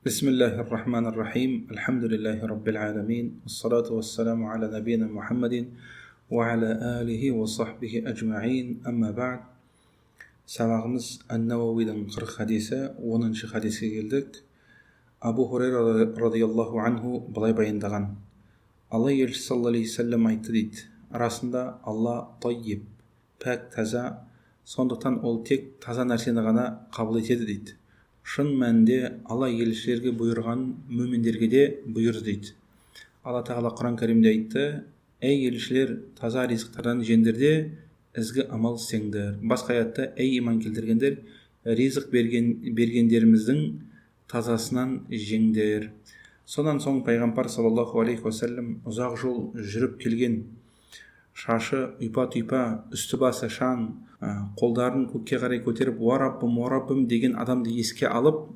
بسم الله الرحمن الرحيم، الحمد لله رب العالمين، والصلاة والسلام على نبينا محمد وعلى آله وصحبه أجمعين، أما بعد. Сабағымыз Ән-Науауидің 40 хадисі, 10-шы хадиске келдік. Абу Хурайра радиаллаху анху былай баяндаған: Алла елшісі саллаллаху алейхи уассалам айтты дейді: «Расында, Алла таййиб, пәк, таза, сондықтан ол тек таза нәрсені ғана қабыл етеді», – дейді. Шын мәнінде, Алла елшілерге бұйырғанын мүминдерге де бұйырды дейді. Алла Тағала Құран Кәрімде айтты: «Ей елшілер, таза ризықтардан жеңдер де, ізгі амал істеңдер». Басқа аятта: «Ей иман келтіргендер, ризық бергендеріміздің тазасынан жеңдер». Содан соң пайғамбар саллаллаху алейхи уассалам ұзақ жол жүріп келген, шашы ұйпа тұйпа, үсті басы шаң, қолдарын көкке қарай көтеріп, «Уа Раббым, уа Раббым» деген адамды еске алып,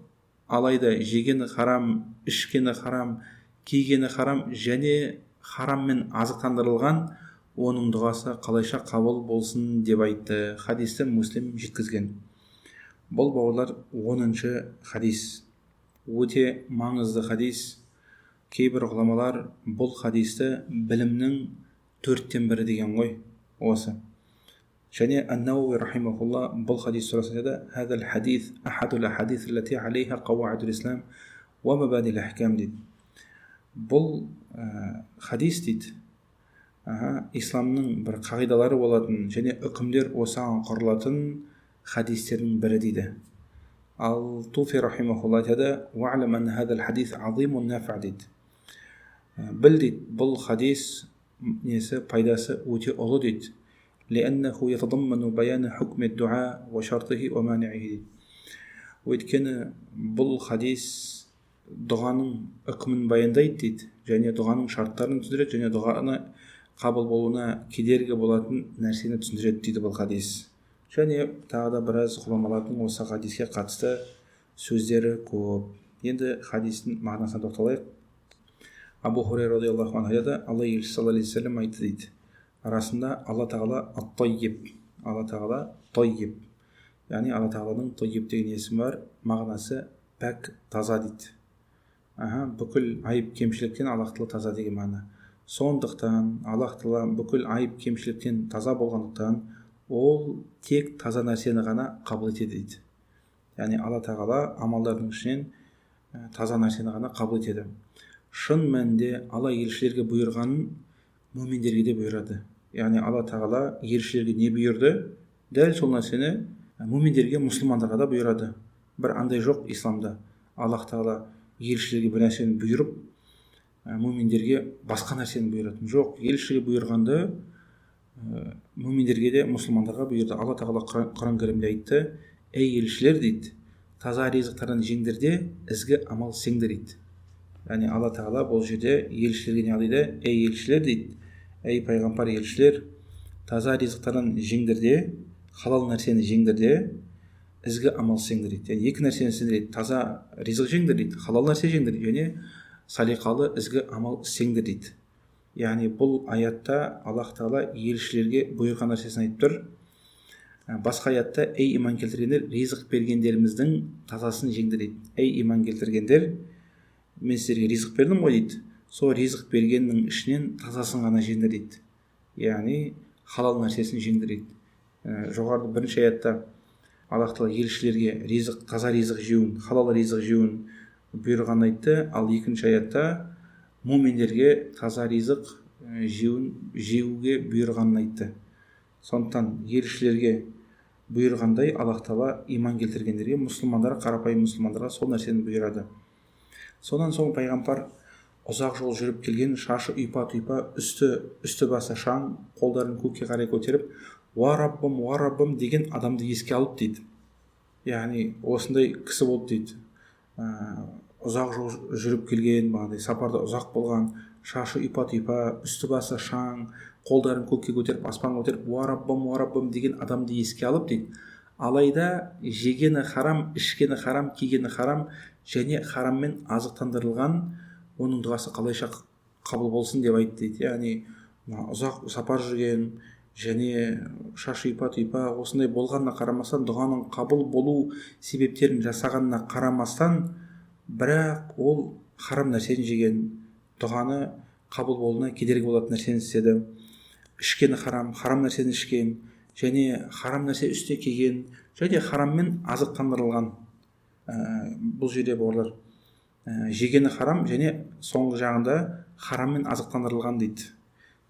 алайда жегені харам, ішкені харам, кигені харам және хараммен азықтандырылған, оның дұғасы қалайша қабыл болсын, деп айтты. Хадисті Муслим жеткізген. Бұл, бауырлар, 10-шы хадис, өте маңызды хадис. Кейбір ғұламалар бұл хадисті білімнің төрттен бірі деген ғой осы. Және Ан-Науауи рахимахулла бұл хадис турасында айтады: «هذا الحديث أحد الأحاديث التي عليها قواعد الإسلام ومباني الأحكام», – дейді. Бұл хадис, дейді, исламның бір қағидалары болатын және үкімдер осыған құрылатын хадистердің бірі дейді. Ал Туфи рахимахулла айтады: «واعلم أن هذا الحديث عظيم النفع», – дейді. Біл, дейді, бұл хадис несі, пайдасы өте ұлы дейді. لأنه يتضمن بيان حكم الدعاء وشرطه ومانعه дейді. Өйткені бұл хадис дұғаның үкімін баяндайды дейді және дұғаның шарттарын түсіндіреді және дұғаны қабыл болуына кедергі болатын нәрсені түсіндіреді дейді бұл хадис. Және тағы да біраз ғұламалардың осы хадиске қатысты сөздері көп. Енді хадистің мағынасына тоқталайық. Абу Хурайра радиаллаху анху айтады: Алла елшісі саллаллаху алейхи вассалам айтты дейді: «Расында, Алла Тағала ат-таййиб, Алла Тағала таййиб, яғни Алла Тағаланың Таййиб деген есімі бар, мағынасы пәк, таза дейді. Бүкіл айып кемшіліктен Аллах Тағала таза деген мағына. Сондықтан Аллах Тағала бүкіл айып кемшіліктен таза болғандықтан, ол тек таза нәрсені ғана қабыл етеді», – дейді. Яғни Алла Тағала амалдардың ішінен таза нәрсені ғана қабыл етеді. Шын мәнінде, Алла елшілерге бұйырғанын мүминдерге де бұйырады. Яғни Алла Тағала елшілерге не бұйырды, дәл сол нәрсені мүминдерге, мұсылмандарға да бұйырады. Бір андай жоқ исламда: Аллах Тағала елшілерге бір нәрсені бұйырып, мүминдерге басқа нәрсені бұйыратын жоқ. Елшіге бұйырғанды мүминдерге де, мұсылмандарға бұйырды. Алла Тағала Құран Кәрімде айтты: «Ей елшілер, – дейді, – таза ризықтардан жеңдер де, ізгі амал істеңдер», – дейді. Яғни Алла Тағала бұл жерде елшілерге не дейді? «Ей елшілер, – дейді, – ей пайғамбар елшілер, таза ризықтардан жеңдер де, халал нәрсені жеңдер де, ізгі амал істеңдер», – дейді. Яғни екі нәрсені істеңдер дейді: таза ризық жеңдер дейді, халал нәрсе жеңдер және салиқалы ізгі амал істеңдер дейді. Яғни бұл аятта Аллах Тағала елшілерге бұйырған нәрсесін айтып тұр. Басқа аятта: «Ей иман келтіргендер, ризық бергендеріміздің тазасын жеңдер», – дейді. «Ей иман келтіргендер, мен сіздерге ризық бердім ғой, – дейді, – сол ризық бергеннің ішінен тазасын ғана жеңдер», – дейді. Яғни халал нәрсесін жеңдер дейді. Жоғарыда бірінші аятта Аллах Тағала елшілерге ризық, таза ризық жеуін, халал ризық жеуін бұйырғанын айтты, ал екінші аятта муминдерге таза ризық жеуін, жеуге бұйырғанын айтты. Сондықтан елшілерге бұйырғандай, Аллах Тағала иман келтіргендерге, мұсылмандарға, қарапайым мұсылмандарға сол нәрсені бұйырады. Содан соң пайғамбар ұзақ жол жүріп келген, шашы ұйпа тұйпа, үсті басы шаң, қолдарын көкке қарай көтеріп, «Уа Раббым, уа Раббым» деген адамды еске алып дейді. Яғни осындай кісі болды дейді: ұзақ жол жүріп келген, бағанағыдай сапарда ұзақ болған, шашы ұйпа тұйпа, үсті басы шаң, қолдарын көкке көтеріп, аспанға көтеріп, «Уа Раббым, уа Раббым» деген адамды еске алып дейді. Алайда жегені харам, ішкені харам, кигені харам және хараммен азықтандырылған, оның дұғасы қалайша қабыл болсын, деп айтты дейді. Яғни ұзақ сапар жүрген және шашы ұйпа тұйпа, осындай болғанына қарамастан, дұғаның қабыл болу себептерін жасағанына қарамастан, Бірақ ол харам нәрсені жеген, дұғаны қабыл болуына кедергі болатын нәрсені істеді. Ішкені харам, харам нәрсені ішкен, және харам нәрсе үстіне киген, және хараммен азықтандырылған. Бұл жерде бауырлар, жегені харам және соңғы жағында хараммен азықтандырылған дейді.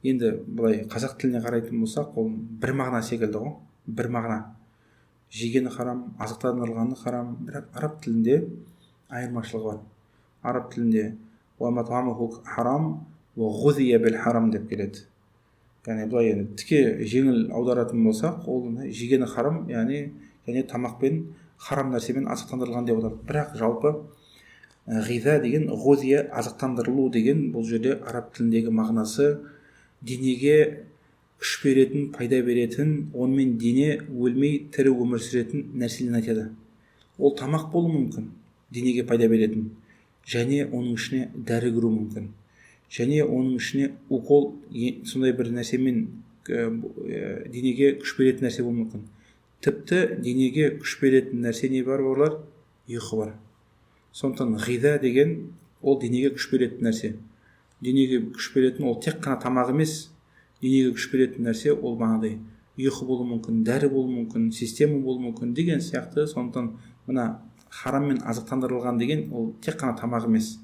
Енді былай қазақ тіліне қарайтын болсақ, ол бір мағына секілді ғой, бір мағына. Жегені харам, азықтандырылғаны харам, бірақ араб тілінде айырмашылығы бар. Араб тілінде харам харам деп келеді. Яғни былай енді тіке жеңіл аударатын болсақ, ол жегені харам, яғни және тамақпен харам нәрсемен азықтандырылған деп аударады. Бірақ жалпы ғиза деген, ғузия азықтандырылу деген, бұл жерде араб тіліндегі мағынасы денеге күш беретін, пайда беретін, онымен дене өлмей тірі өмір сүретін нәрселерін айтады. Ол тамақ болуы мүмкін, денеге пайда беретін, және оның ішіне дәрі кіруі мүмкін, және оның ішіне укол, сондай бір нәрсемен денеге күш беретін нәрсе болуы мүмкін. Тіпті денеге күш беретін нәрсе не бар, бауырлар? Ұйқы бар. Сондықтан ғиза деген ол денеге күш беретін нәрсе. Денеге күш беретін ол тек қана тамақ емес, денеге күш беретін нәрсе ол бағанағыдай ұйқы болуы мүмкін, дәрі болуы мүмкін, система болуы мүмкін деген сияқты. Сондықтан мына хараммен азықтандырылған деген ол тек қана тамақ емес,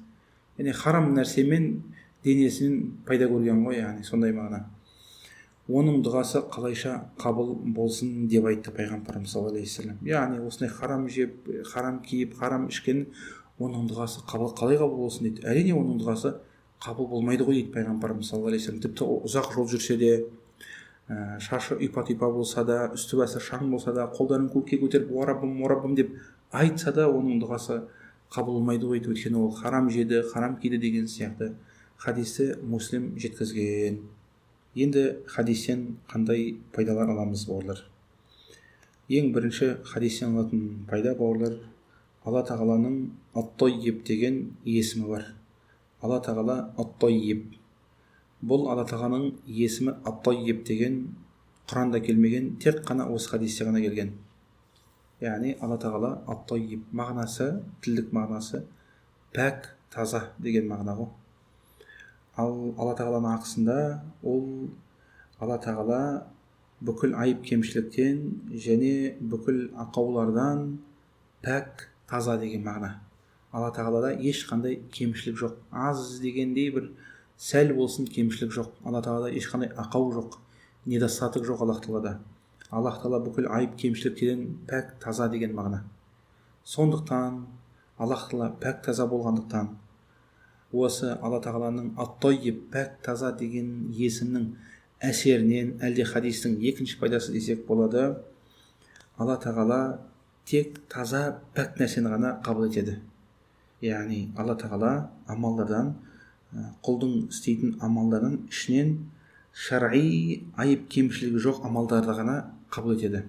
яғни харам нәрсемен денесінен пайда көрген ғой, яғни сондай мағына. Оның дұғасы қалайша қабыл болсын деп айтты пайғамбарымыз саллаллаху алейхи уассалам. Яғни осындай харам жеп, харам киіп, харам ішкен, оның дұғасы қабыл, қалай қабыл болсын дейді. Әрине оның дұғасы қабыл болмайды ғой дейді пайғамбарымыз саллаллаху алейхи уассалам. Тіпті ұзақ жол жүрсе де, шашы ұйпа-тұйпа болса да, үсті басы шаң болса да, қолдарын көкке көтеріп уа раббым, уа раббым деп айтса да, оның дұғасы қабыл болмайды ғой дейді. Өйткені ол харам жеді, харам киді деген сияқты. Хадисті Муслим жеткізген. Енді хадистен қандай пайдалар аламыз, бауырлар? Ең бірінші хадистен алатын пайда, бауырлар, Алла тағаланың ат-Таййиб деген есімі бар. Алла тағала ат-Таййиб. Бұл Алла тағаланың есімі ат-Таййиб деген Құранда келмеген, тек қана осы хадисте ғана келген. Яғни Алла тағала ат-Таййиб, мағынасы, тілдік мағынасы пәк, таза деген мағына ғой. Ал Алла тағаланың ақысында ол Алла тағала бүкіл айып кемшіліктен және бүкіл ақаулардан пәк, таза деген мағына. Алла тағалада ешқандай кемшілік жоқ, аз дегендей бір сәл болсын кемшілік жоқ. Алла тағалада ешқандай ақау жоқ, недостаток жоқ Аллах тағалада. Аллах тағала бүкіл айып кемшіліктерден пәк, таза деген мағына. Сондықтан Аллах тағала пәк, таза болғандықтан осы Алла тағаланың ат-Таййиб, пәк, таза деген есімнің әсерінен, әлде хадистің екінші пайдасы десек болады, Алла тағала тек таза, пәк нәрсені ғана қабыл етеді. Яғни Алла тағала амалдардан, құлдың істейтін амалдарының ішінен шарғи айып кемшілігі жоқ амалдарды ғана қабыл етеді.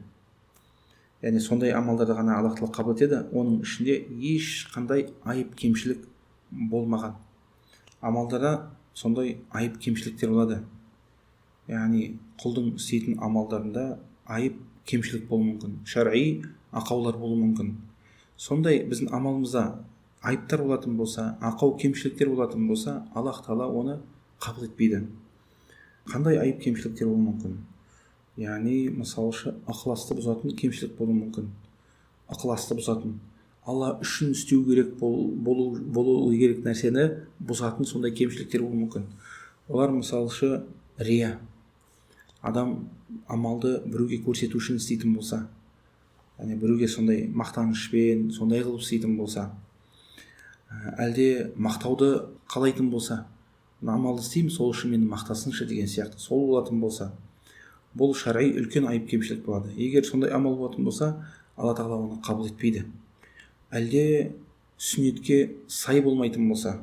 Яғни сондай амалдарды ғана Аллах тағала қабыл етеді, оның ішінде ешқандай айып кемшілік болмаған амалдарда сондай айып кемшіліктер болады. Яғни құлдың істейтін амалдарында айып кемшілік болуы мүмкін, шарғи ақаулар болуы мүмкін. Сондай біздің амалымызда айыптар болатын болса, ақау кемшіліктер болатын болса, Аллах тағала оны қабыл етпейді. Қандай айып кемшіліктер болуы мүмкін? Яғни мысалшы ықыласты бұзатын кемшілік болуы мүмкін. Ықыласты бұзатын, Алла үшін істеу керек болу керек нәрсені бұзатын сондай кемшіліктер болуы мүмкін. Олар мысалшы рия. Адам амалды біреуге көрсету үшін істейтін болса, яғни біреуге сондай мақтанышпен сондай қылып істейтін болса, әлде мақтауды қалайтын болса, мына амалды істеймін, сол үшін мені мақтасыншы деген сияқты сол болатын болса, бұл шарғи үлкен айып кемшілік болады. Егер сондай амал болатын болса, Алла тағала оны қабыл етпейді. Әлде сүннетке сай болмайтын болса,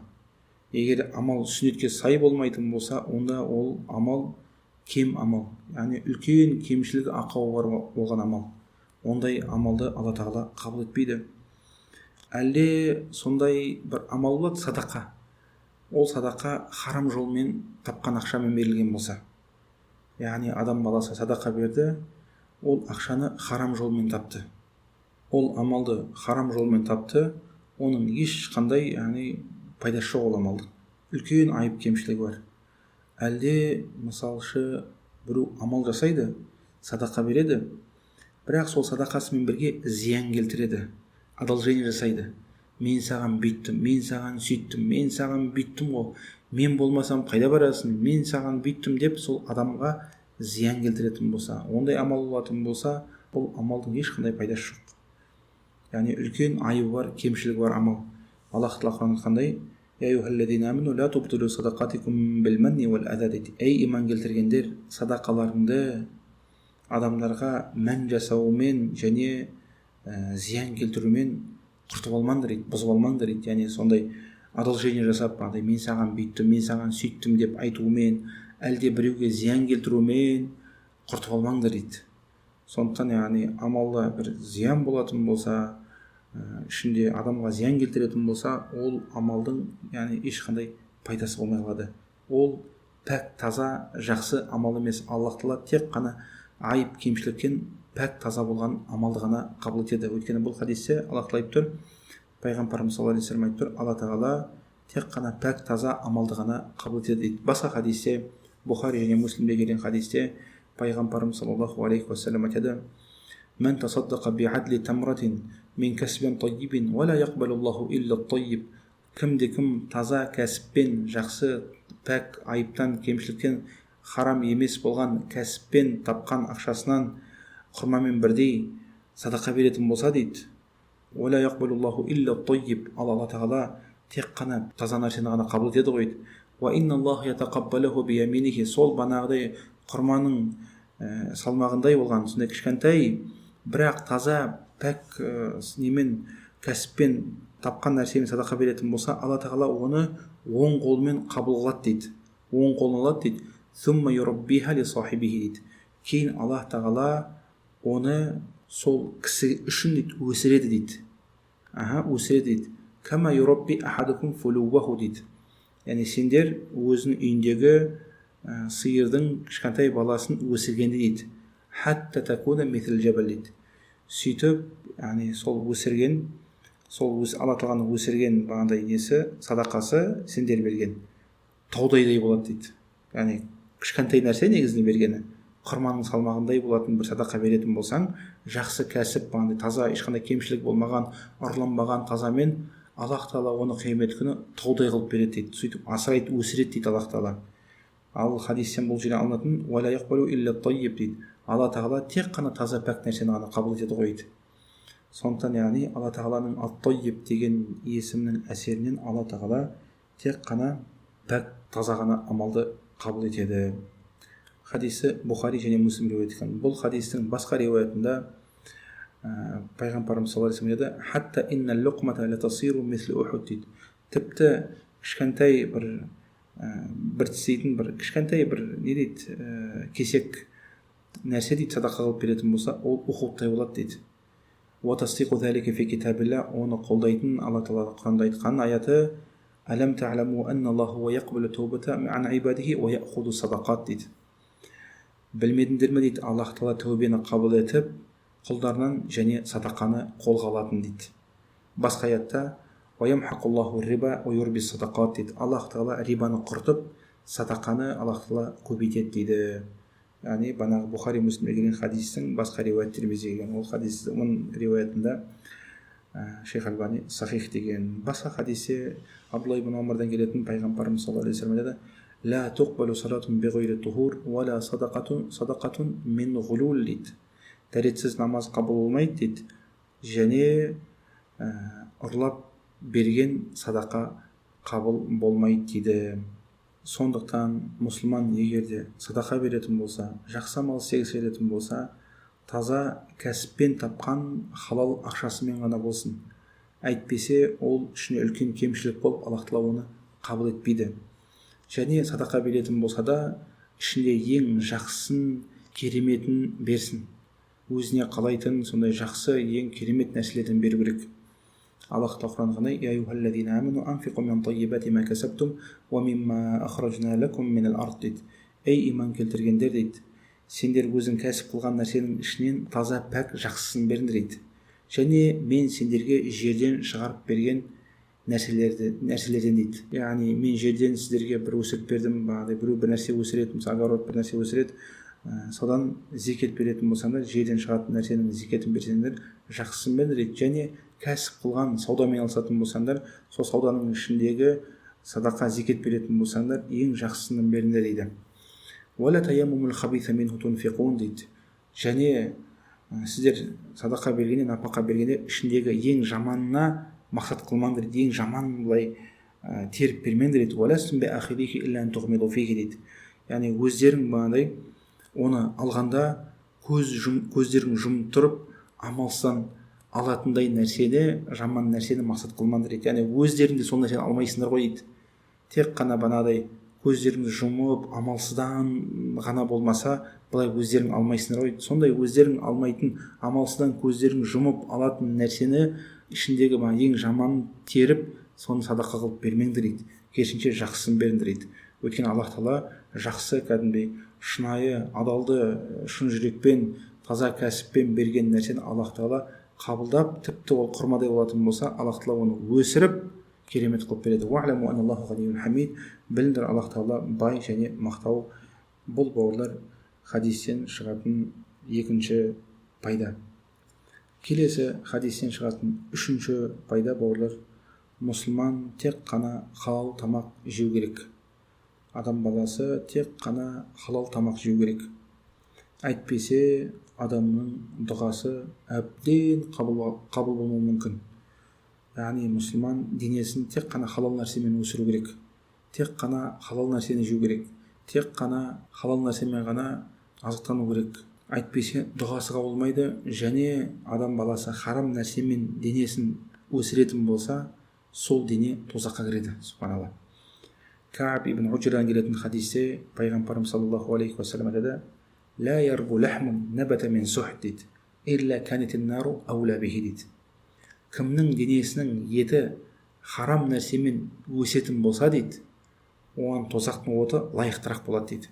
егер амал сүннетке сай болмайтын болса, онда ол амал кем амал, яғни үлкен кемшілігі, ақауы бар болған амал. Ондай амалды Алла тағала қабыл етпейді. Әлде сондай бір амал болады, садақа. Ол садақа харам жолмен тапқан ақшамен берілген болса, яғни адам баласы садақа берді, ол ақшаны харам жолмен тапты, ол амалды харам жолмен тапты, оның ешқандай, яғни, пайдасы жоқ ол амалдың. Үлкен айып кемшілігі бар. Әлде мысалшы біреу амал жасайды, садақа береді, бірақ сол садақасымен бірге зиян келтіреді, одолжение жасайды. Мен саған бүйттім, мен саған сөйттім, мен саған бүйттім ғой, мен болмасам қайда барасың, мен саған бүйттім деп сол адамға зиян келтіретін болса, ондай амал болатын болса, бұл амалдың ешқандай пайдасы жоқ. Яғни үлкен айыбы бар, кемшілігі бар амал. Аллах тағала Құранда айтқандай: «Ей, иман келтіргендер, садақаларыңды адамдарға мән жасаумен және зиян келтірумен құртып алмаңдар дейді, бұзып алмаңдар дейді. Яғни сондай одолжение жасап, андай мен саған бүйттім, мен саған сөйттім деп айтумен, әлде біреуге зиян келтірумен құртып алмаңдар дейді. Сондықтан, яғни, амалда бір зиян болатын болса, ішінде адамға зиян келтіретін болса, ол амалдың, яғни, ешқандай пайдасы болмай қалады. Ол пәк, таза, жақсы амал емес. Аллах тағала тек қана айып кемшіліктен пәк, таза болған амалды ғана қабыл етеді. Өйткені бұл хадисте Аллах тағала айтып тұр, пайғамбарымыз саллаллаху алейхи вассалам айтып тұр, Алла тағала тек қана пәк, таза амалды ғана қабыл етеді дейді. Басқа хадисте, Бұхари және Муслимде келген хадисте, пайғамбарымыз саллаллаху алейхи уассалам айтады: «Мән тасаддақа биадли тамратин мин кәсбин таййибин, уа ла яқбалуллаху илля ат-таййиб». Кімде кім таза кәсіппен, жақсы, пәк, айыптан, кемшіліктен харам емес болған кәсіппен тапқан ақшасынан құрмамен бірдей садақа беретін болса дейді, уа ла яқбалуллаху илля ат-таййиб, ал Алла тағала тек қана таза нәрсені ғана қабыл етеді ғой дейді. Уа инналлаха ятақаббалуху бияминихи, сол банағыдай құрманың салмағындай болған сондай кішкентай, бірақ таза, пәк немен, кәсіппен тапқан нәрсемен садақа беретін болса, Алла тағала оны оң қолымен қабыл қылады дейді, оң қолына алады дейді. Сумма юраббиха ли сахибихи дейді. Кейін Аллах тағала оны сол кісі үшін дейді өсіреді дейді. Аха, өсіреді дейді. Кама юрабби ахадукум фулуаху дейді. Яғни сендер өзінің үйіндегі сиырдың кішкентай баласын өсіргенде дейді. Хатта такуна мисл жабал дейді. Сөйтіп, яғни, сол өсірген, сол Алла тағаланың өсірген бағандай несі, садақасы сендер берген таудайдай болады дейді. Яғни кішкентай нәрсе негізінде бергені, құрманың салмағындай болатын бір садақа беретін болсаң, жақсы кәсіп, бағандай таза, ешқандай кемшілік болмаған, ұрланбаған тазамен, Аллах тағала оны қиямет күні таудай қылып береді дейді. Сөйтіп асырайды, өсіреді дейді Аллах тағала. Ал хадистен бұл жерде алынатын: «Уа ла яқбалу илля ат-таййиб» дейді. Алла тағала тек қана таза, пәк нәрсені ғана қабыл етеді ғой дейді. Сондықтан, яғни, Алла тағаланың ат-таййиб деген есімнің әсерінен Алла тағала тек қана пәк, таза ғана амалды қабыл етеді. Хадисі Бұхари және Муслим риуаят еткен. Бұл хадистің басқа риуаятында пайғамбарымыз саллаллаху алейхи вассалам айтады: «Хатта инна луқмата латасиру мисл Ухуд» дейді. Тіпті кішкентай бір бір тістейтін бір кішкентай бір не дейді, кесек нәрсе дейді, садақа қылып беретін болса, ол Ухудтай болады дейді. Уа тасдиқу залика фи китабилла, оны қолдайтын Алла тағала Құранда айтқан аяты: «Алам та'ламу анна Аллаха хуа яқбалу таубата ан ибадихи уа яъхуду садақат» дейді. Білмедіңдер ме дейді, Аллах тағала тәубені қабыл етіп құлдарынан және садақаны қолға алатын дейді. Басқа аятта: «Уа ямхақуллаху риба уа юрби садақат» дейді. Аллах тағала рибаны құртып, садақаны Аллах тағала көбейтеді дейді. Яғни банағы Бұхари, Муслимде келген хадистің басқа риуаят Тирмизи келген. Ол хадис, оның риуаятында шейх Альбани сахих деген. Басқа хадисте Абдулла ибн Омардан келетін, пайғамбарымыз саллаллаху алейхи вассалам айтады: «Ла туқбалу салатун биғайри тухур, уа ла садақатун мин ғулул» дейді. Дәретсіз намаз қабыл болмайды дейді және ұрлап берген садақа қабыл болмайды дейді. Сондықтан мұсылман егер де садақа беретін болса, жақсы амал істегісі келетін болса, таза кәсіппен тапқан халал ақшасымен ғана болсын. Әйтпесе ол ішіне үлкен кемшілік болып, Аллах тағала оны қабыл етпейді. Және садақа беретін болса да, ішінде ең жақсысын, кереметін берсін. Өзіне қалайтын сондай жақсы, ең керемет нәрселерден беру керек. Аллах тағала Құранда қандай: «Я аюхаллазина аману анфиқу мин таййибати ма касабтум уа мимма ахражна лакум минал ард» дейді. Ей, иман келтіргендер дейді, сендер өзің кәсіп қылған нәрсенің ішінен таза, пәк, жақсысын беріңдер дейді. Және мен сендерге жерден шығарып берген нәрселерден дейді. Яғни мен жерден сіздерге бір өсіріп бердім, бағанадай біреу бір нәрсе өсіреді, мысалы огород бір нәрсе өсіреді, содан зекет беретін болсаңдар, жерден шығатын нәрсенің зекетін берсеңдер, жақсысын беріңдер дейді. Және кәсіп қылған саудамен айналысатын болсаңдар, сол сауданың ішіндегі садақа зекет беретін болсаңдар, ең жақсысын беріңдер дейді. Дейді. Және сіздер садақа бергенде, напақа бергенде ішіндегі ең жаманына мақсат қылмаңдар дейді, ең жаман былай теріп бермеңдер дейді. Дейді. Яғни өздерің бағанадай оны алғанда көздерің жұмып тұрып амалсыздан алатындай нәрсені, жаман нәрсені мақсат қылмаңдар дейді. Яғни өздерің де сол нәрсені алмайсыңдар ғой дейді. Тек қана бағанағыдай көздеріңді жұмып амалсыздан ғана болмаса, былай өздерің алмайсыңдар ғой. Сондай өздерің алмайтын, амалсыздан көздерің жұмып алатын нәрсені, ішіндегі ең жаманын теріп, соны садақа қылып бермеңдер дейді. Керісінше жақсысын беріңдер дейді. Өйткені Аллах тағала жақсы, кәдімгідей шынайы, адалды, шын жүрекпен, таза кәсіппен берген нәрсені Аллах тағала қабылдап, тіпті ол құрмадай болатын болса, Аллах тағала оны өсіріп керемет қылып береді. Біліңдер, Аллах тағала бай және мақтау. Бұл, бауырлар, хадистен шығатын екінші пайда. Келесі хадистен шығатын үшінші пайда, бауырлар, мұсылман тек қана халал тамақ жеу керек. Адам баласы тек қана халал тамақ жеу керек. Әйтпесе адамның дұғасы әбден қабыл болмауы мүмкін. Яғни мұсылман денесін тек қана халал нәрсемен өсіру керек, тек қана халал нәрсені жеу керек, тек қана халал нәрсемен ғана азықтану керек. Әйтпесе дұғасы қабыл болмайды. Және адам баласы харам нәрсемен денесін өсіретін болса, сол дене тозаққа кіреді. Субханалла. Кааб ибн Уджрадан келетін хадисте пайғамбарымыз саллаллаху алейхи уассалам айтады: «Ла ярбу лахмун набата мин сухт», дейді, «илля канатин нару аула бихи», дейді. Кімнің денесінің еті харам нәрсемен өсетін болса, дейді, оған тозақтың оты лайықтырақ болады, дейді.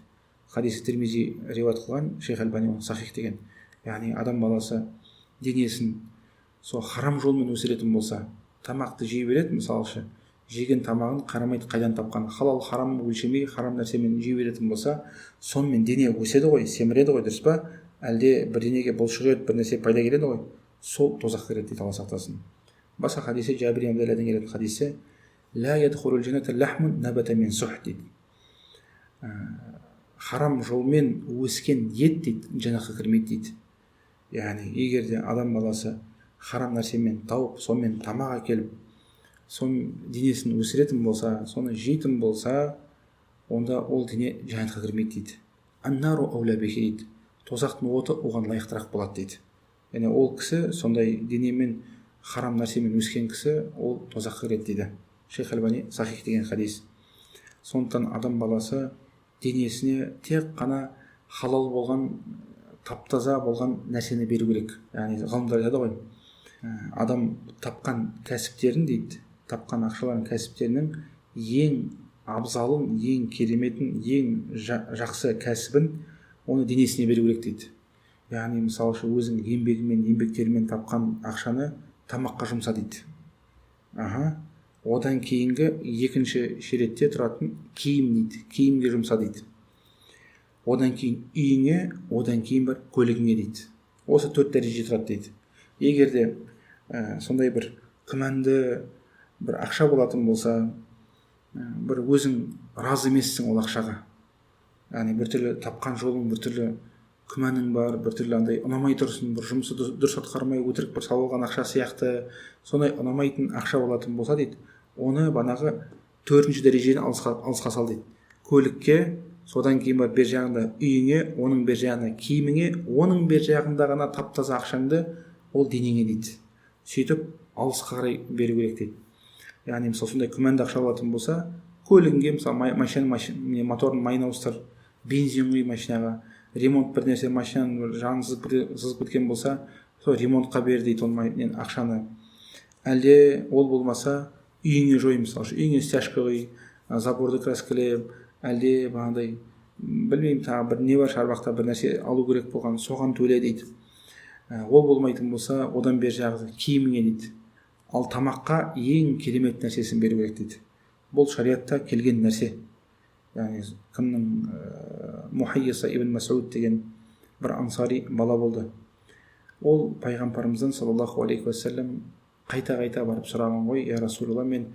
Хадисі Тирмизи риуаят қылған, шейх Альбани оны сахих деген. Яғни адам баласы денесін сол харам жолмен өсіретін болса, тамақты жей береді, мысалы, жеген тамағын қарамайды қайдан тапқан, халал харам өлшемей харам нәрсемен жей беретін болса, сонымен дене өседі ғой, семіреді ғой, дұрыс па? Әлде бірдеңеге бұлшық ет, бір нәрсе пайда келеді ғой, сол тозаққа кіреді дейді, Алла сақтасын. Басқа хадисте, Жабир ибн келетін хадисте, дейді, харам жолмен өскен ет, дейді, жәннатқа кірмейді, дейді. Яғни егер де адам баласы харам нәрсемен тауып, сонымен тамақ әкеліп, соның денесін өсіретін болса, соны жейтін болса, онда ол дене жәннатқа кірмейді, дейді. Аннару ауля бихи, дейді, тозақтың оты оған лайықтырақ болады, дейді. Яғни ол кісі сондай денемен, харам нәрсемен өскен кісі, ол тозаққа кіреді, дейді. Шейх Альбани сахих деген хадис. Сондықтан адам баласы денесіне тек қана халал болған, тап-таза болған нәрсені беру керек. Яғни ғалымдар айтады ғой, адам тапқан кәсіптерін, дейді, тапқан ақшаларын, кәсіптерінің ең абзалын, ең кереметін, ең жақсы кәсібін оны денесіне беру керек, дейді. Яғни мысалы үшін өзің еңбегімен, еңбектерімен тапқан ақшаны тамаққа жұмса, дейді. Аха, одан кейінгі екінші шеретте тұратын киім, дейді, киімге жұмса, дейді. Одан кейін үйіңе, одан кейін бір көлігіңе, дейді. Осы төрт дәреже тұрады, дейді. Егер де сондай бір күмәнді бір ақша болатын болса, бір өзің разы емессің ол ақшаға, яғни біртүрлі тапқан жолың, біртүрлі күмәнің бар, біртүрлі андай ұнамай тұрсың, бір жұмысты дұрыс атқармай өтірік бір салып алған ақша сияқты, сондай ұнамайтын ақша болатын болса, дейді, оны банағы төртінші дәрежеден алысқа сал, дейді. Көлікке, содан кейін барып бер жағында үйіңе, оның бер жағында киіміңе, оның бер жағында ғана тап таза ақшаңды ол денеңе, дейді. Сөйтіп алысқа қарай беру керек, дейді. Яғни мысалы сондай күмәнді ақша болатын болса, көлігіңге, мысалы, машинаның моторын, майын ауыстыр, бензин құй машинаға, ремонт бір нәрсе, машинаның бір жағын сызып кеткен болса, сол ремонтқа бер, дейді, ол ақшаны. Әлде ол болмаса үйіңе жой, мысалы үшін үйіңе стяжка құй, заборды краскіле, әлде бағанағыдай, білмеймін, тағы бір не бар, шарбақта бір нәрсе алу керек болған, соған төле, дейді. Ол болмайтын болса, одан бер жағы киіміңе дейді. Ал тамаққа ең керемет нәрсесін беру керек дейді. Бұл шариатта келген нәрсе. Яғни кімнің Мухайиса ибн Масуд деген бір ансари бала болды. Ол пайғамбарымыздан саллаллаху алейхи уассалам қайта-қайта барып сұраған ғой, я Расулалла, мен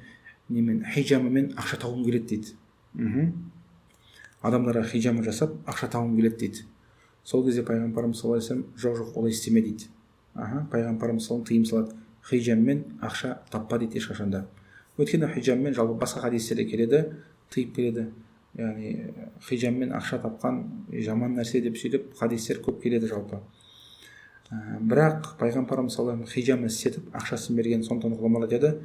немен хижамамен ақша тауғым келеді дейді. Адамдарға хижама жасап ақша тауғым келеді дейді. Сол кезде пайғамбарымыз саллаллаху алейхи уассалам жоқ, жоқ, олай істеме дейді. Пайғамбарымыз саллаллаху тыйым салады, хижаммен ақша таппа дейді ешқашанда. Өйткені хижаммен жалпы басқа хадистерде келеді, тыйып келеді. Яғни хижаммен ақша тапқан жаман нәрсе деп сөйлеп хадистер көп келеді жалпы. Бірақ пайғамбарымыз саллаллаху алейхи хижама істетіп ақшасын берген. Сондықтан ғұламалар айтады,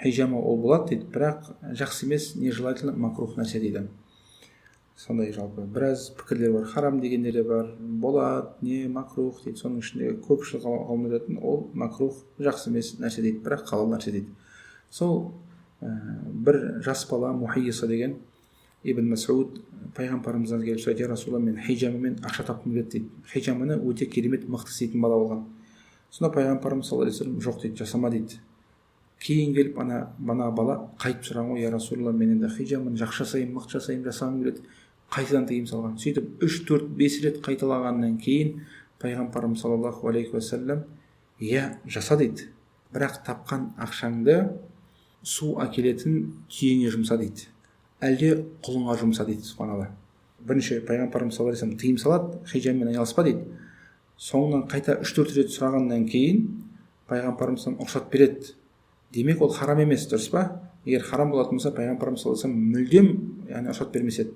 хижама ол болады дейді, бірақ жақсы емес, нежелательно, макрух нәрсе дейді. Сондай жалпы біраз пікірлер бар, харам дегендер де бар, болады, не макрух дейді. Соның ішінде көпшілік ғалымдар айтатын, ол макрух, жақсы емес нәрсе дейді, бірақ халал нәрсе дейді. Сол бір жас бала Мухайиса деген ибн Масуд пайғамбарымыздан келіп сұрайды, я Расулалла, мен хижамамен ақша тапқым келеді дейді. Хижаманы өте керемет мықты істейтін бала болған. Сонда пайғамбарымыз саллаллаху алейхи вассалам жоқ дейді, жасама дейді. Кейін келіп ана бала қайтып сұраған ғой, я Расулалла, мен енді хижаманы жақсы жасаймын, мықты жасаймын, жасағым келеді. Қайтадан тыйым салған. Сөйтіп 3, 4, 5 рет қайталағаннан кейін пайғамбарымыз саллаллаху алейхи уассалам иә, жаса дейді, бірақ тапқан ақшаңды су әкелетін түйеңе жұмса дейді, әлде құлыңа жұмса дейді. Субханалла. Бірінші пайғамбарымыз саллаллаху алейхи уассалам тыйым салады, хижаммен айналыспа дейді. Соңынан қайта 3-4 рет сұрағаннан кейін пайғамбарымыз рұқсат береді. Демек ол харам емес, дұрыс па? Егер харам болатын болса, пайғамбарымыз саллаллаху алейхи уассалам мүлдем яғни рұқсат бермес еді.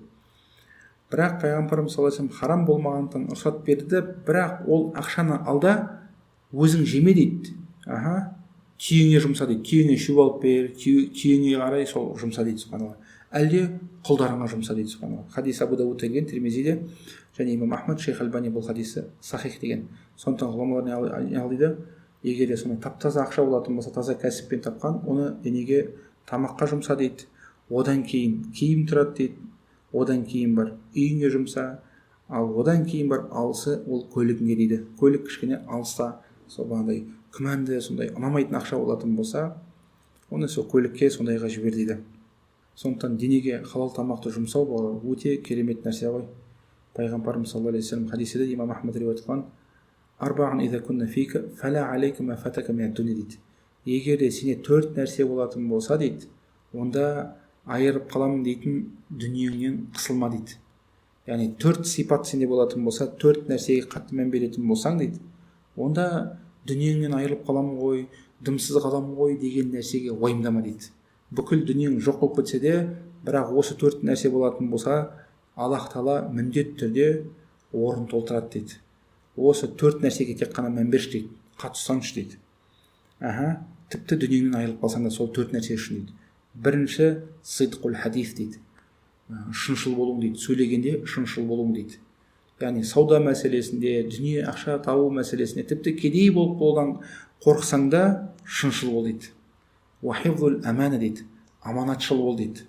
Бірақ пайғамбарымыз саллаллаху алейхи уассалам харам болмағандықтан рұқсат берді, бірақ ол ақшаны алда өзің жеме дейді. Түйеңе жұмса дейді, түйеңе шөп алып бер, түйеңе қарай сол жұмса дейді, субханалла. Әлде құлдарыңа жұмса дейді, субханалла. Хадис Абу Дауд келген, Тирмизиде және имам Ахмад, Шейх Альбани бұл хадисі сахих деген. Сондықтан ғұламалар не дейді, егер де сондай тап таза ақша болатын болса, таза кәсіппен тапқан, оны денеге тамаққа жұмса дейді, одан кейін киім тұрады дейді, одан кейін бар үйіңе жұмса, ал одан кейін бар алысы ол көлігіңе дейді. Көлік кішкене алыста, сол бағандай күмәнді, сондай ұнамайтын ақша болатын болса, оны сол көлікке сондайға жібер дейді. Сондықтан денеге халал тамақты жұмсау бұл өте керемет нәрсе ғой. Пайғамбарымыз саллаллаху алейхи вассалам хадисінде имам Ахмад риуаят қылған, дейді. Егер де сенде 4 нәрсе болатын болса дейді, онда айырып қаламын дейтін дүниеңнен қысылма дейді. Яғни 4 сипат сенде болатын болса, 4 нәрсеге қатты мән беретін болсаң дейді, онда дүниеңнен айырылып қаламын ғой, дымсыз қаламын ғой деген нәрсеге уайымдама дейді. Бүкіл дүниең жоқ болып кетсе де, бірақ осы 4 нәрсе болатын болса, Аллах тағала міндетті түрде орын толтырады дейді. Осы 4 нәрсеге тек қана мән берші дейді, қатты ұстаншы дейді. Тіпті дүниеңнен айырылып қалсаң да сол 4 нәрсе үшін дейді. Бірінші сидқул хадис дейді, шыншыл болуың дейді, сөйлегенде шыншыл болуың дейді. Яғни сауда мәселесінде, дүние ақша табу мәселесінде, тіпті кедей болып болған қорықсаң да шыншыл бол дейді. Уахифзул амана дейді, аманатшыл бол дейді.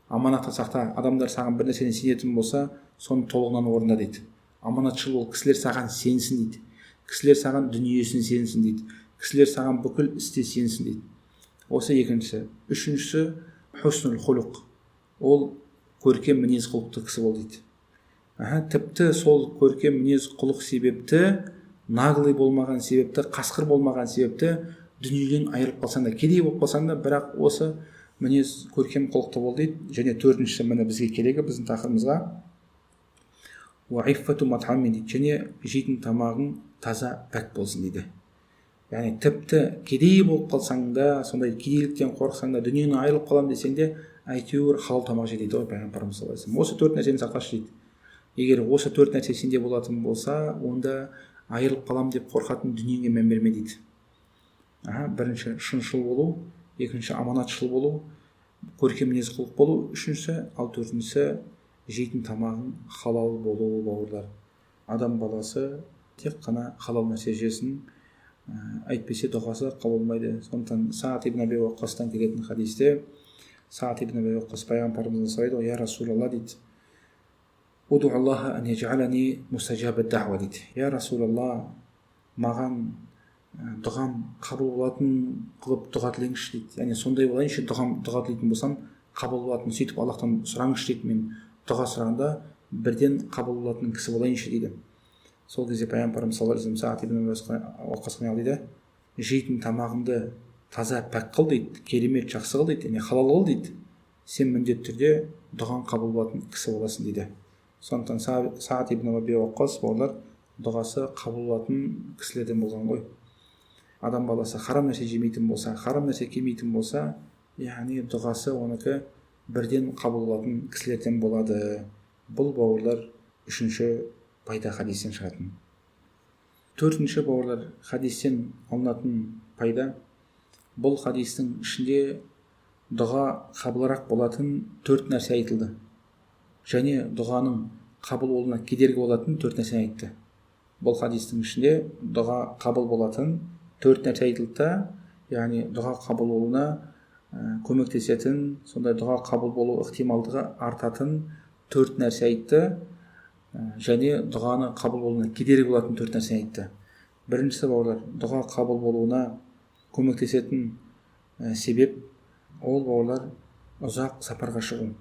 Аманатты сақта, адамдар саған бір нәрседен сенетін болса, соны толығынан орында дейді. Аманатшыл бол, кісілер саған сенсін дейді, кісілер саған дүниесін сенсін дейді, кісілер саған бүкіл істе сенсін дейді. Осы екіншісі. Үшіншісі хуснул хулуқ, ол көркем мінез құлықты кісі бол дейді. Тіпті сол көркем мінез құлық себепті, наглый болмаған себепті, қасқыр болмаған себепті дүниеден айырылып қалсаң да, кедей болып қалсаң да, бірақ осы мінез көркем құлықты бол дейді. Және төртіншісі, міне бізге керегі, біздің тақырыбымызға, уаиффату матами дейді, және жейтін тамағың таза пәк болсын дейді. Яғни тіпті кедей болып қалсаң да, сондай кедейліктен қорықсаң да, дүниені айырылып қаламын десең де, әйтеуір халал тамақ же дейді ғой пайғамбарымыз саллаллаху алейхи вассалам. Осы 4 нәрсені сақташы дейді. Егер осы 4 нәрсе сенде болатын болса, онда айырылып қаламын деп қорқатын дүниеңе мән берме дейді. Бірінші шыншыл болу, екінші аманатшыл болу, көркем мінез құлық болу, үшіншісі, ал төртіншісі жейтін тамағың халал болу. Бауырлар, адам баласы тек қана халал нәрсе жесін, әйтпесе дұғасы қабыл болмайды. Сондықтан Саад ибн Аби Уаққастан келетін хадисте Саад ибн Аби Уаққас пайғамбарымыздан сұрайды ғой, я Расулалла дейді, удуаллаха ан яжалани мустажаба дағуа дейді. Я Расулалла, Маған дұғам қабыл болатын қылып дұға тілеңізші дейді. Яғни сондай болайыншы, дұға тілейтін болсам қабыл болатын, сөйтіп Аллахтан сұраңызшы дейді. Мен дұға сұрағанда бірден қабыл болатын кісі болайыншы дейді. Сол кезде пайғамбарымыз саллаллаху алейхи вассалам Саад ибн Уаққасқа не дейді? Жейтін тамағыңды таза пәк қыл дейді, керемет жақсы қыл дейді, яғни халал қыл дейді. Сен міндетті түрде дұғаң қабыл болатын кісі боласың дейді. Сондықтан Саад ибн Аби Уаққас, бауырлар, дұғасы қабыл болатын кісілерден болған ғой. Адам баласы харам нәрсе жемейтін болса, харам нәрсе кимейтін болса, яғни дұғасы оныкі бірден қабыл болатын кісілерден болады. Бұл, бауырлар, үшінші пайда хадистен шығатын. Төртінші, бауырлар, хадистен алынатын пайда, бұл хадистің ішінде дұға қабылырақ болатын төрт нәрсе айтылды. Және дұғаның қабыл болуына кедергі болатын төрт нәрсе айтты. Бұл хадистің ішінде дұға қабыл болатын төрт нәрсе айтылды да, яғни дұға қабыл болуына көмектесетін, сондай дұға қабыл болу ықтималдығы артатын төрт нәрсе айтты. Және дұғаны қабыл болуына кедергі болатын төрт нәрсе айтты. Біріншісі, бауырлар, дұға қабыл болуына көмектесетін себеп, ол, бауырлар, ұзақ сапарға шығу.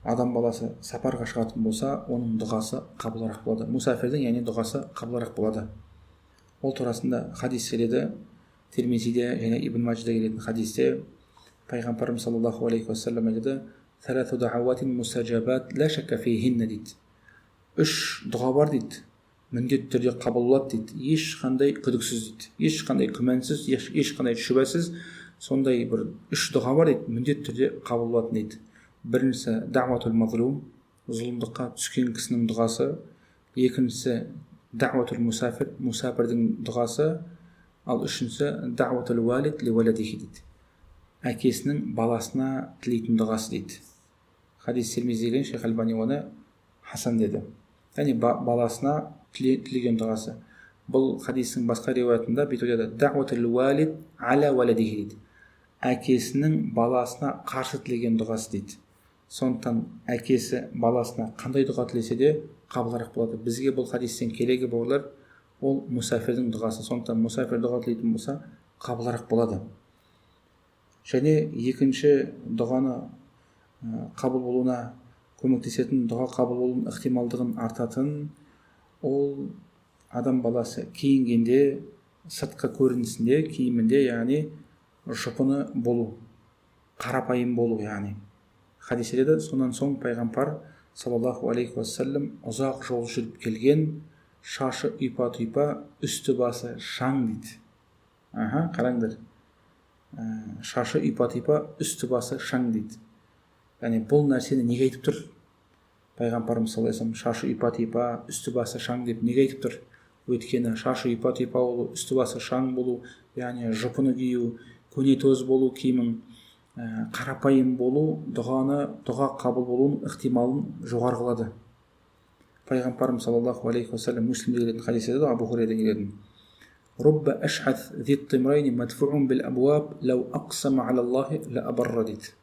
Адам баласы сапарға шығатын болса, оның дұғасы қабылырақ болады. Мусафирдің, яғни, дұғасы қабылырақ болады. Ол турасында хадис келеді. Тирмизиде және Ибн Мажида келетін хадисте пайғамбарымыз саллаллаху алейхи уассалам айтады: дейді. Үш дұға бар дейді, міндетті түрде қабыл болады дейді, ешқандай күдіксіз дейді, ешқандай күмәнсіз, ешқандай шүбәсіз. Сондай бір үш дұға бар дейді, міндетті түрде қабыл болатын дейді. Біріншісі дағуатул мазлум, зұлымдыққа түскен кісінің дұғасы. Екіншісі дағуатул мусафир, мусафирдің дұғасы. Ал үшіншісі дағуатул уалид ли уаладихи дейді, әкесінің баласына тілейтін дұғасы дейді. Хадис Тирмизиде келген, Шейх Альбани оны хасан деді. Яғни баласына тілеген дұғасы. Бұл хадистің басқа риуаятында бүйтіп айтады: дағуатул уалид аля уаладихи дейді, әкесінің баласына қарсы тілеген дұғасы дейді. Сондықтан әкесі баласына қандай дұға тілесе де қабылырақ болады. Бізге бұл хадистен керегі, бауырлар, ол мусафирдің дұғасы. Сондықтан мусафир дұға тілейтін болса, қабылырақ болады. Және екінші дұғаны қабыл болуына көмектесетін, дұға қабыл болуының ықтималдығын артатын, ол адам баласы киінгенде сыртқы көрінісінде, киімінде, яғни жұпыны болу, қарапайым болу. Яғни хадис айтады: сонан соң пайғамбар саллаллаху алейхи уассалам ұзақ жол жүріп келген, шашы ұйпа тұйпа, үсті басы шаң дейді. Аха, қараңдар, шашы ұйпа тұйпа, үсті басы шаң дейді. Яғни бұл нәрсені неге айтып тұр пайғамбарымыз саллаллаху алейхи вассалам? Шашы ұйпа тұйпа, үсті басы шаң деп неге айтып тұр? Өйткені шашы ұйпа тұйпа болу, үсті басы шаң болу, яғни жұпыны кию, көнетоз болу киімің, қарапайым болу дұға қабыл болуының ықтималын жоғары қылады. Пайғамбарымыз саллаллаху алейхи уассалам Муслимде келетін хадис айтады, Абу Хурайрадан келетін: رب أشعث ذي الطمرين مدفوع بالأبواب لو أقسم على الله لأبر дейді.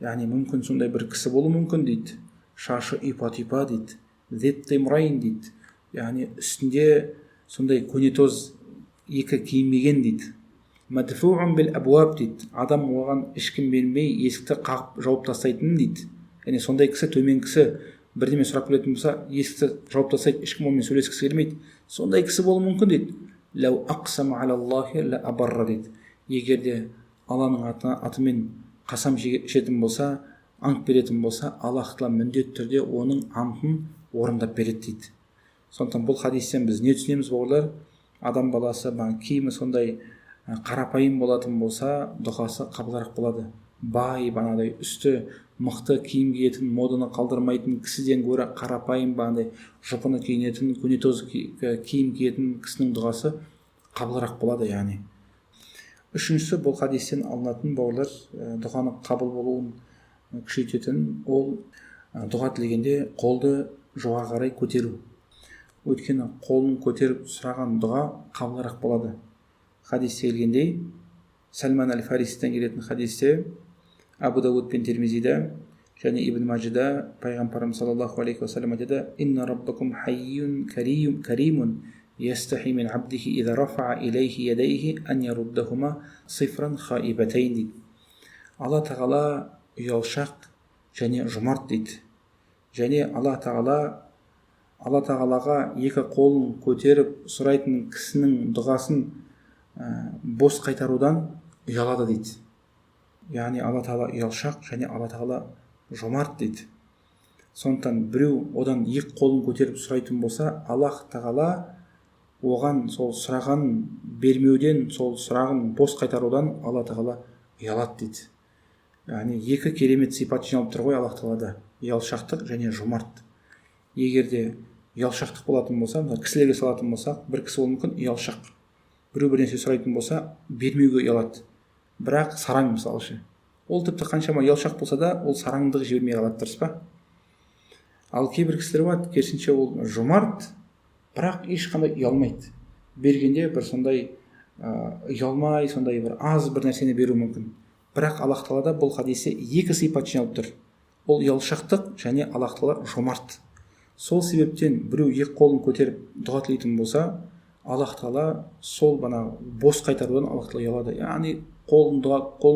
Яғни мүмкін сондай бір кісі болуы мүмкін дейді, шашы ұйпа тұйпа дейді, зеттимрайн дейді, яғни үстінде сондай көнетоз екі киім киген дейді. Мадфуун бил абуаб дейді, адам оған ешкім бермей есікті қағып жауып тастайтын дейді. Яғни сондай кісі, төмен кісі, бірдеме сұрап келетін болса, есікті жауып тастайды, ешкім онымен сөйлескісі келмейді. Сондай кісі болуы мүмкін дейді. Лау ақсама алаллахи ла абарра дейді. Егер де Алланың атымен қасам ішетін болса, ант беретін болса, Аллах тағала міндетті түрде оның антын орындап береді дейді. Сондықтан бұл хадистен біз не түсінеміз, бауырлар? Адам баласы киімі сондай қарапайым болатын болса, дұғасы қабылырақ болады. Бай, бағанағыдай үсті мықты киім киетін, моданы қалдырмайтын кісіден гөрі қарапайым, бағанағыдай жұпыны киінетін, көнетоз киім киетін кісінің дұғасы қабылырақ болады. Яғни үшіншісі, бұл хадистен алынатын, бауырлар, дұғаны қабыл болуын күшейтетін, ол дұға тілегенде қолды жоғары қарай көтеру. Өйткені қолын көтеріп сұраған дұға қабылырақ болады. Хадисте келгендей, Сәлман әл Фарисиден келетін хадисте, Абу Дауд пен Тирмизиде және Ибн Мажида, пайғамбарымыз саллаллаху алейхи уассалам айтады: инна раббакум хайюн каримун يستحي من عبده إذا رفع إليه يديه أن يردهما صفرا خائبتين дейді. Алла Тағала ұялшақ және жомарт дейді. Және Алла Тағалаға екі қолын көтеріп сұрайтын кісінің дұғасын бос қайтарудан ұялады дейді. Яғни Алла Тағала ұялшақ және Алла Тағала жомарт дейді. Сондықтан біреу одан екі қолын көтеріп сұрайтын болса, Аллах Тағала оған сол сұрағанын бермеуден, сол сұрағын бос қайтарудан Алла Тағала ұялады дейді. Яғни екі керемет сипат жиналып тұр ғой Аллах Тағалада: ұялшақтық және жомарт. Егер де ұялшақтық болатын болса, мысалы кісілерге салатын болсақ, бір кісі болуы мүмкін ұялшақ. Біреу бір нәрсе сұрайтын болса, бермеуге ұялады. Бірақ сараң мысалы ше. Ол тіпті қаншама ұялшақ болса да, ол сараңдығы жібермей қалады, дұрыс па? Ал кейбір кісілер болады, керісінше ол жомарт, бірақ ешқандай ұялмайды. Бергенде бір сондай ұялмай, сондай бір аз бір нәрсені беруі мүмкін. Бірақ Аллах Тағалада бұл хадисте екі сипат жиналып тұр. Ол ұялшақтық және Аллах Тағала жомарт. Сол себептен біреу екі қолын көтеріп дұға тілейтін болса, Аллах Тағала сол бана бос қайтарудан Аллах Тағала ұялады. Яғни қолын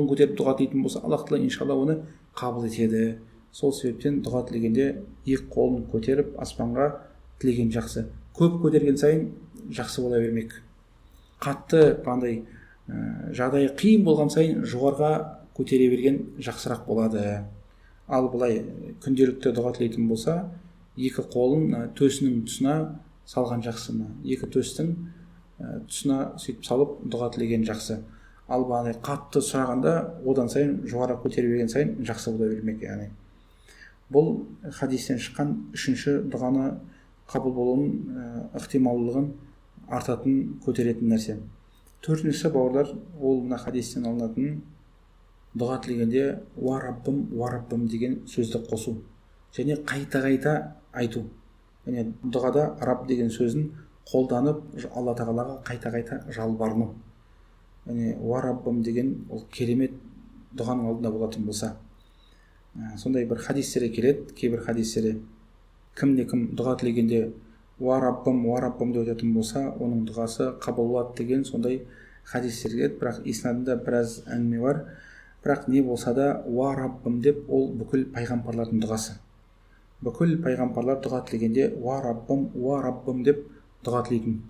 көтеріп дұға тілейтін болса, Аллах Тағала иншалла оны қабыл етеді. Сол себептен дұға тілегенде екі қолын көтеріп аспанға тілеген жақсы. Көп көтерген сайын жақсы бола бермек. Қатты қандай жағдайы қиын болған сайын жоғарыға көтере берген жақсырақ болады. Ал былай күнделікті дұға тілейтін болса, екі қолын төсінің тұсына салған жақсы. Екі төстің тұсына сөйтіп салып дұға тілеген жақсы. Ал бағанай қатты сұрағанда одан сайын жоғары көтере берген сайын жақсы бола бермек. Яғни бұл хадистен шыққан үшінші дұғаны қабыл болуының ықтималдылығын артатын, көтеретін нәрсе. Төртіншісі, бауырлар, ол мына хадистен алынатын дұға тілегенде уа Раббым, уа Раббым деген сөзді қосу және қайта-қайта айту. Яғни дұғада Раб деген сөзін қолданып Алла Тағалаға қайта-қайта жалбарыну. Яғни уа Раббым деген ол керемет дұғаның алдында болатын болса. Сондай бір хадистерде келеді, кейбір хадистерде кімде-кім дұға тілегенде уа Раббым, уа Раббым деп айтатын болса, оның дұғасы қабыл болады деген сондай хадистер келеді. Бірақ иснадында біраз әңгіме бар. Бірақ не болса да уа Раббым деп ол бүкіл пайғамбарлардың дұғасы. Бүкіл пайғамбарлар дұға тілегенде уа Раббым, уа Раббым деп дұға тілейтін.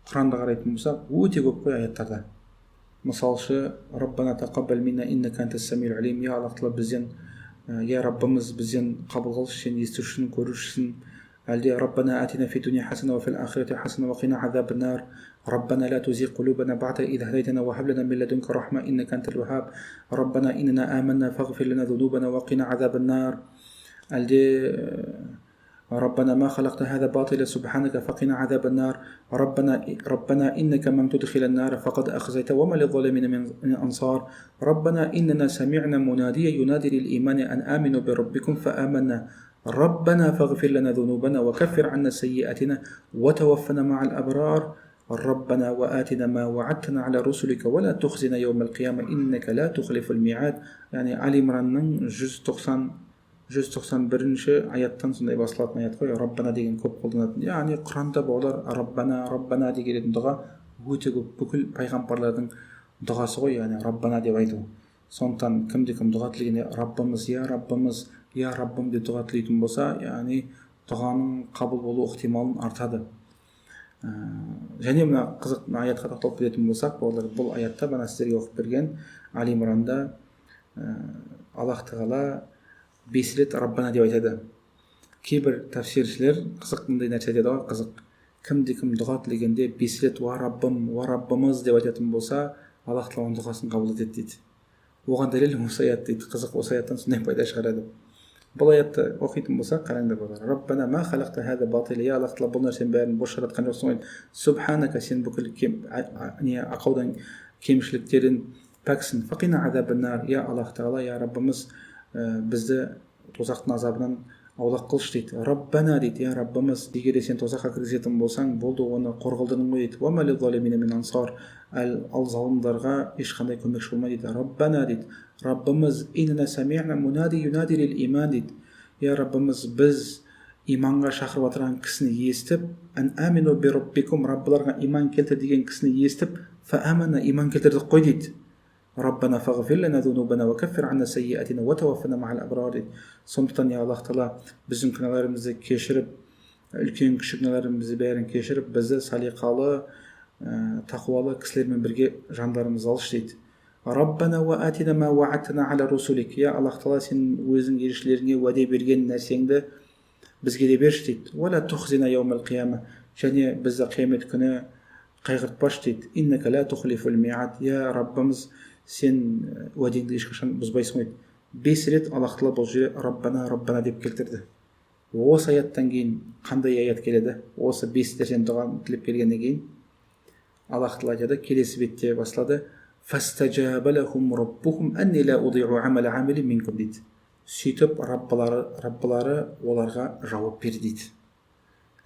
Құранды қарайтын болсақ, өте көп қой аяттарда. Мысалшы, Раббана тақаббал минна иннака антас самиул алим, я Аллах Тағала бізден, я Раббымыз бізден қабыл қылшы, сен естушісің, көрушісің. Әлде Раббана атина фи дуния хасана уа фил ахирати хасана уа қина азабан нар, Раббана ла тузиг кулубана баъда из хадайтана уа хаб лана мин ладунка рахма иннака антал ваххаб, Раббана иннана аманна фагфир лана зунубана уа қина азабан нар. Әлде ربنا ما خلقت هذا باطلا سبحانك فقنا عذاب النار، ربنا إنك من تدخل النار فقد أخزيته وما للظالمين من أنصار، ربنا إننا سمعنا مناديا ينادي للإيمان أن آمنوا بربكم فآمنا، ربنا فاغفر لنا ذنوبنا وكفر عنا سيئاتنا وتوفنا مع الأبرار، ربنا وآتنا ما وعدتنا على رسلك ولا تخزنا يوم القيامة إنك لا تخلف الميعاد. Yani Ali İmran'ın 191-ші аяттан сондай басылатын аят қой, Раббана деген көп қолданатын. Яғни Құранда бауырлар Раббана, Раббана деп келетін дұға өте көп, бүкіл пайғамбарлардың дұғасы ғой, яғни Раббана деп айту. Сондықтан кімде-кім дұға тілегенде Раббымыз, я Раббымыз, я Раббым деп дұға тілейтін болса, яғни дұғаның қабыл болу ықтималын артады. Және мына қызық мына аятқа тоқталып кететін болсақ, бауырлар, бұл аятта бана сіздерге оқып берген Али Имранда Аллах Тағала 5 рет Раббана деп айтады. Кейбір тәфсиршілер қызық мындай нәрсе айтады ғой, қызық. Кімде-кім дұға тілегенде 5 рет уа Раббым, уа Раббымыз деп айтатын болса, Аллах Тағала оның дұғасын қабыл етеді дейді. Оған дәлел осы аят дейді. Қызық, осы аяттан сондай пайда шығарады. Бұл аятты оқитын болсақ, қараңдар балалар. Раббана ма халақта хаза батила, я Аллах Тағала бұл нәрсенің бәрін бос жаратқан жоқсың ғой. Субханака, сен бүкіл ақаудан, кемшіліктерден пәксің. Фақина азабан нар, я Аллах Тағала, я Раббымыз, бізді тозақтың азабынан аулақ қылшы дейді. Раббана дейді, я Раббымыз, егер де сен тозаққа кіргізетін болсаң, болды, оны қор қылдырдың ғой дейді. Уа ма лиззалимина мин ансар, ал залымдарға ешқандай көмекші болмайды дейді. Раббана дейді, Раббымыз, инна сами'на мунади юнади лил иман дейді. Я Раббымыз, біз Иманға шақырып отырған кісіні естіп, ән амину би роббикум, Раббыларға иман келтір деген кісіні естіп, фаамана, иман келтірдік қой дейді. Раббана фағфир лана зунубана уа каффир анна сайиатина уа таваффана маал абрар дейді. Сондықтан, я Аллах тағала, біздің күнәларымызды кешіріп, үлкен кішік күнәларымызды бәрін кешіріп, бізді салиқалы, тақуалы кісілермен бірге жандарымызды алшы дейді. Раббана уа атина ма уааттана аля русулик, я Аллах тағала, сен өзің елшілеріңе уәде берген нәрсеңді бізге де берші дейді. Уа ла тухзина яумал қияма, және бізді қиямет күні қайғыртпашы дейді. Иннака ла тухлифул миад, я Раббымыз, сен уәдеңді ешқашан бұзбайсың ғой. 5 рет Аллах тағала бұл жерде Раббана, Раббана деп келтірді. Осы аяттан кейін қандай аят келеді? Осы 5 нәрсені дұға тілеп келгеннен кейін Аллах тағала айтады, келесі бетте басталады. Фастажаба лахум раббухум анни ла удиу амала амилин минкум дейді. Сөйтіп Раббылары оларға жауап берді дейді.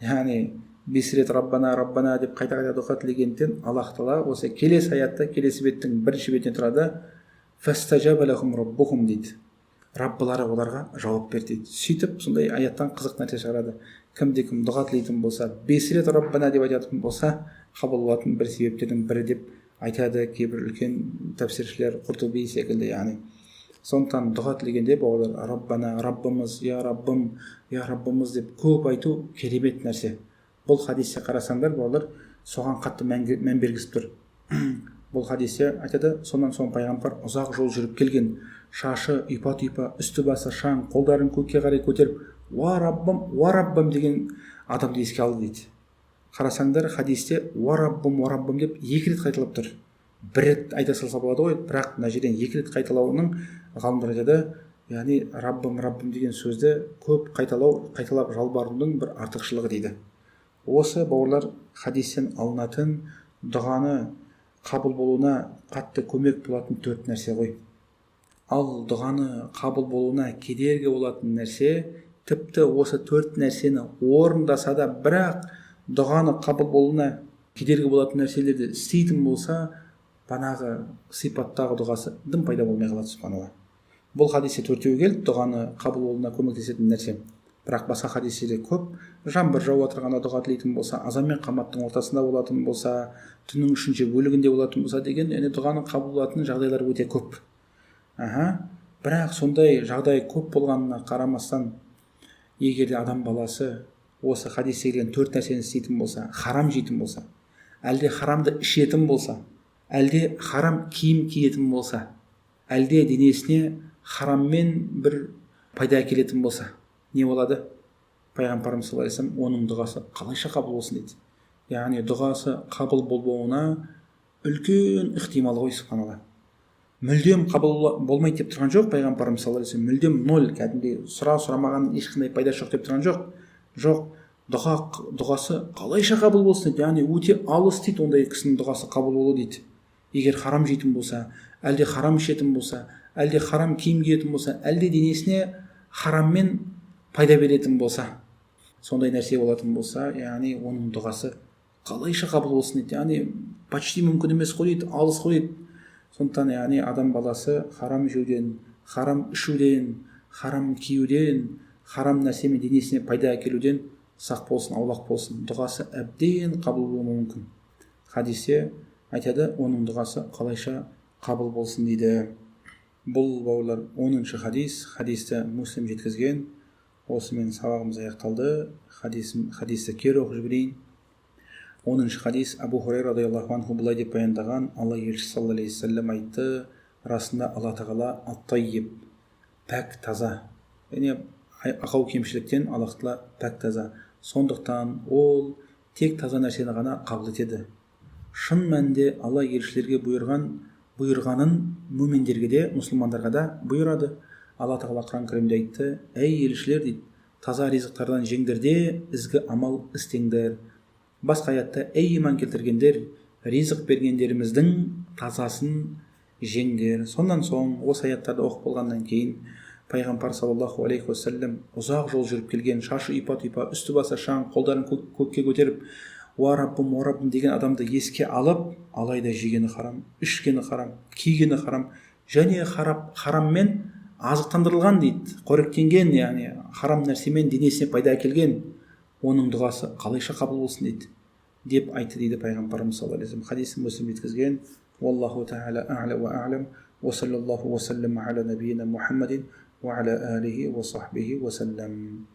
Яғни 5 рет Раббана, Раббана деп қайта қайта дұға тілегендіктен Аллах тағала осы келесі аятта, келесі беттің бірінші бетіне тұрады. Фастажаба лахум раббухум дейді. Раббылары оларға жауап берді дейді. Сөйтіп сондай аяттан қызық нәрсе шығарады. Кімде кім дұға тілейтін болса, 5 рет Раббана деп айтатын болса, қабыл болатын бір себептердің бірі деп айтады кейбір үлкен тәпсіршілер, Құртуби секілді. Яғни сондықтан дұға тілегенде, бауырлар, Раббана, Раббымыз, я Раббым, я Раббымыз деп көп айту керемет нәрсе. Бұл хадисте қарасаңдар, бауырлар, соған қатты мән бергізіп тұр. Бұл хадисте айтады, сонан соң пайғамбар ұзақ жол жүріп келген, шашы ұйпа тұйпа, үсті басы шаң, қолдарын көкке қарай көтеріп, уа Раббым, уа Раббым деген адамды еске алды дейді. Қарасаңдар, хадисте уа Раббым, уа Раббым деп 2 рет қайталап тұр. Бір рет айта салса болады ғой, бірақ мына жерден 2 рет қайталауының ғалымдар айтады, яғни Раббым, Раббым деген сөзді көп қайталау, қайталап жалбарынудың бір артықшылығы дейді. Осы, бауырлар, хадистен алынатын дұғаны қабыл болуына қатты көмек болатын 4 нәрсе ғой. Ал дұғаны қабыл болуына кедергі болатын нәрсе, тіпті осы 4 нәрсені орындаса да, бірақ дұғаны қабыл болуына кедергі болатын нәрселерді істейтін болса, банағы сипаттағы дұғасы дым пайда болмай қалады, субханалла. Бұл хадисте 4 келді дұғаны қабыл болуына көмектесетін нәрсе. Бірақ басқа хадистерде көп. Жаңбыр жауып отырғанда дұға тілейтін болса, азан мен қаматтың ортасында болатын болса, түннің 3-ші бөлігінде болатын болса деген, яғни дұғаның қабыл болатын жағдайлар өте көп. Бірақ сондай жағдай көп болғанына қарамастан, егер де адам баласы осы хадисте келген 4 нәрсені істейтін болса, харам жейтін болса, әлде харамды ішетін болса, әлде харам киім киетін болса, әлде денесіне хараммен бір пайда әкелетін болса, не болады? Пайғамбарымыз саллаллаху алейхи вассалам оның дұғасы қалайша қабыл болсын дейді. Яғни дұғасы қабыл болмауына үлкен ықтимал ғой, субханалла. Мүлдем қабыл болмайды деп тұрған жоқ пайғамбарымыз саллаллаху алейхи вассалам, мүлдем ноль, кәдімгідей сұра, сұрамаған ешқандай пайдасы жоқ деп тұрған жоқ. Жоқ, дұғасы қалайша қабыл болсын дейді. Яғни өте алыс дейді ондай кісінің дұғасы қабыл болу дейді. Егер харам жейтін болса, әлде харам ішетін болса, әлде харам киім киетін болса, әлде денесіне хараммен пайда беретін болса, сондай нәрсе болатын болса, яғни оның дұғасы қалайша қабыл болсын дейді. Яғни почти мүмкін емес қой дейді, алыс қой дейді. Сондықтан яғни адам баласы харам жеуден, харам ішуден, харам киюден, харам нәрсемен денесіне пайда әкелуден сақ болсын, аулақ болсын. Дұғасы әбден қабыл болуы мүмкін. Хадисте айтады, оның дұғасы қалайша қабыл болсын дейді. Бұл, бауырлар, 10-шы хадис. Хадисті Муслим жеткізген. Осымен сабағымыз аяқталды. Хадисті кері оқып жіберейін. 10-шы хадис. Абу Хурайра радиаллаху анху былай деп баяндаған: Алла елшісі саллаллаху алейхи уассалам айтты, расында Алла тағала ат-таййиб, пәк, таза, яғни ақау кемшіліктен Аллах тағала пәк, таза. Сондықтан ол тек таза нәрсені ғана қабыл етеді. Шын мәнінде Алла елшілерге бұйырғанын мүминдерге де, мұсылмандарға да бұйырады. Алла тағала Құран кәрімде айтты: әй елшілер дейді, таза ризықтардан жеңдер де, ізгі амал істеңдер. Басқа аятта: әй иман келтіргендер, ризық бергендеріміздің тазасын жеңдер. Сондан соң осы аяттарды оқып болғаннан кейін пайғамбар саллаллаху алейхи уассалам ұзақ жол жүріп келген, шашы ұйпа тұйпа, үсті басы шаң, қолдарын көкке көтеріп, уа Раббым, уа Раббым деген адамды еске алып, алайда жегені харам, ішкені харам, кигені харам және хараммен азықтандырылған дейді, қоректенген, яғни харам нәрсемен денесіне пайда әкелген, оның дұғасы қалайша қабыл болсын дейді деп айтты дейді пайғамбарымыз саллаллаху алейхи вассалам. Хадисін Муслим жеткізген. Уаллаху тағала а'ла уа а'лам, уа саллаллаху уа саллам аля набийина Мухаммадин уа аля алихи уа сахбихи уа саллам.